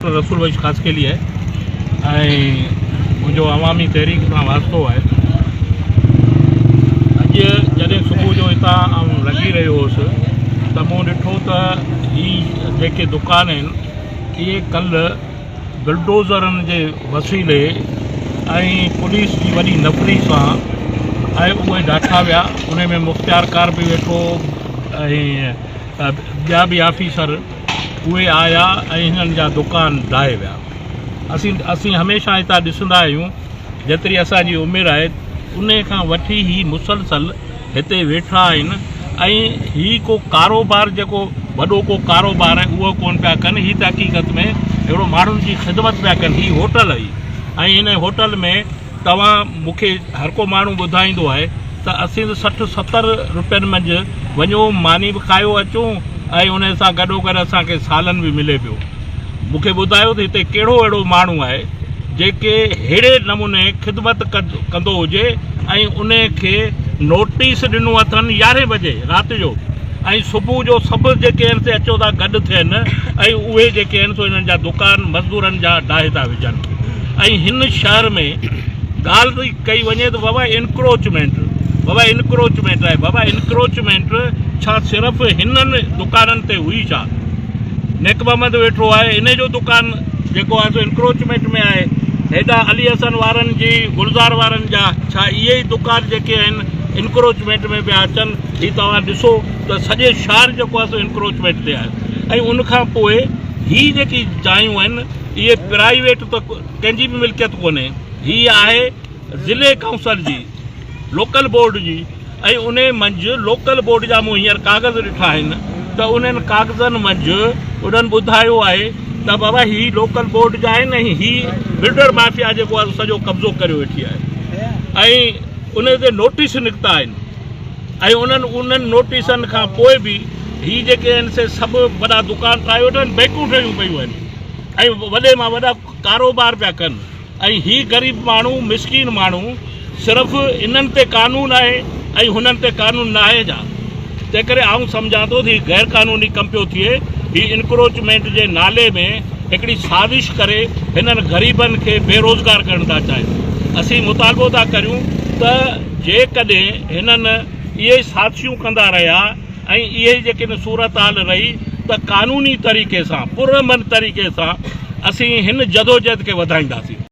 رسول بخش خاصخيلي آهي ۽ منهنجو عوامي تحريڪ سان واسطو آهي. اڄ جڏهن صبح جو هتان آئون لنگهي رهيو هوس ته مون ڏٺو ته هي جيڪي دڪان آهن اهي ڪلهه بلڊوزرن جي وسيلي ۽ پوليس جي وڏي نفري سان ۽ اهي ڊاٺا ويا ان ۾ مختيارڪار به ويٺو ۽ ٻيا به آفيسر اهي آيا ۽ هنن جا دڪان ڊاهي ويا. اسين اسين هميشه هتان ڏسندا آهيون جيتري اسان جي عمر آهي انهي کان وٺي هي مسلسل هتي ويٺا آهن ۽ هي ڪو ڪاروبار جيڪو وڏو ڪو ڪاروبار آهي اهو ڪون پيا ڪن هي ته حقيقت ۾ هڪڙو ماڻهن جي خدمت پيا ڪن هي هوٽل هئي ۽ هن هوٽل ۾ توهان مون کي هر ڪو ماڻهو ٻڌائيندو آهي ته اسين ته 60 70 روپين منجهه وڃو ماني به کايو اچون ۽ ان سان گڏوگڏ اسان کي سالن به ملي پيو. مون کي ٻڌايو ته هتي ڪهڙو اهڙو ماڻهو آهي جيڪي ههڙي نموني خدمت ڪندو هجي ۽ ان کي نوٽيس ڏنو اٿن يارهين بجي رات جو ۽ صبح جو سڀ جيڪي آهن سي اچو ٿا گڏ ٿين ۽ اهي جيڪي آهن سو انهن جا دڪان مزدورن جا ڊاهي ٿا وجهن ۽ هن شهر ۾ ڳالهه ٿي ڪئي وڃي ته بابا انڪروچمينٽ بابا انڪروچمينٽ آهي بابا انڪروچمينٽ ڇا صرف هنن دڪانن تي هئي ڇا نيڪ محمد ويٺو آهي ان جو دڪان جيڪو آهي سو انڪروچمينٽ ۾ آهي هيڏا علي حسن وارن جي گلزار وارن جا ڇا اهي ئي دڪان جيڪي آهن انڪروچمينٽ ۾ پيا اچن هي توهان ڏسو ته سڄي شهر جيڪو آهي سو انڪروچمينٽ تي آهي ۽ ان کان پوء هي جيڪي جايون آهن اهي پرائيويٽ ته ڪنهن جي به ملڪيت ڪونهي هي آهي ضلعي ڪائونسل جي لوڪل بورڊ جي ۽ ان منجهه لوڪل بورڊ جا مون هينئر ڪاغذ ڏٺا آهن ته انهن ڪاغذن منجهه انهن ٻڌايو آهي ته بابا هي لوڪل بورڊ جا آهن ۽ هي بلڊر مافيا جيڪو آهي سڄو قبضو ڪريو ويٺي آهي ۽ ان تي نوٽيس نڪتا آهن ۽ انهن انهن نوٽيسن کان پوء به هي جيڪي آهن سي سڀ وڏا دڪان ٺاهي ويٺا آهن بينڪون ٺهيون پيون آهن ۽ وڏي مان وڏا ڪاروبار پيا ڪن ۽ هي غريب ماڻهو مسڪين ماڻهو صرف انهن تي قانون آهي ۽ هنن تي قانون نه آهي ڇا تنهن ڪري آئون سمجهان ٿو ته هي غير قانوني ڪم پيو ٿئي هي انڪروچمينٽ جي نالي ۾ هڪڙي سازش ڪري هنن غريبن کي بيروزگار ڪرڻ ٿا چاهين اسين مطالبو ٿا ڪريون ته جيڪڏهن هنن اهي سازشون ڪندا رهيا ۽ اهي جيڪڏهن صورتحال رهي ته قانوني طريقي سان پرامن طريقي سان اسين هن جدوجهد کي وڌائينداسين.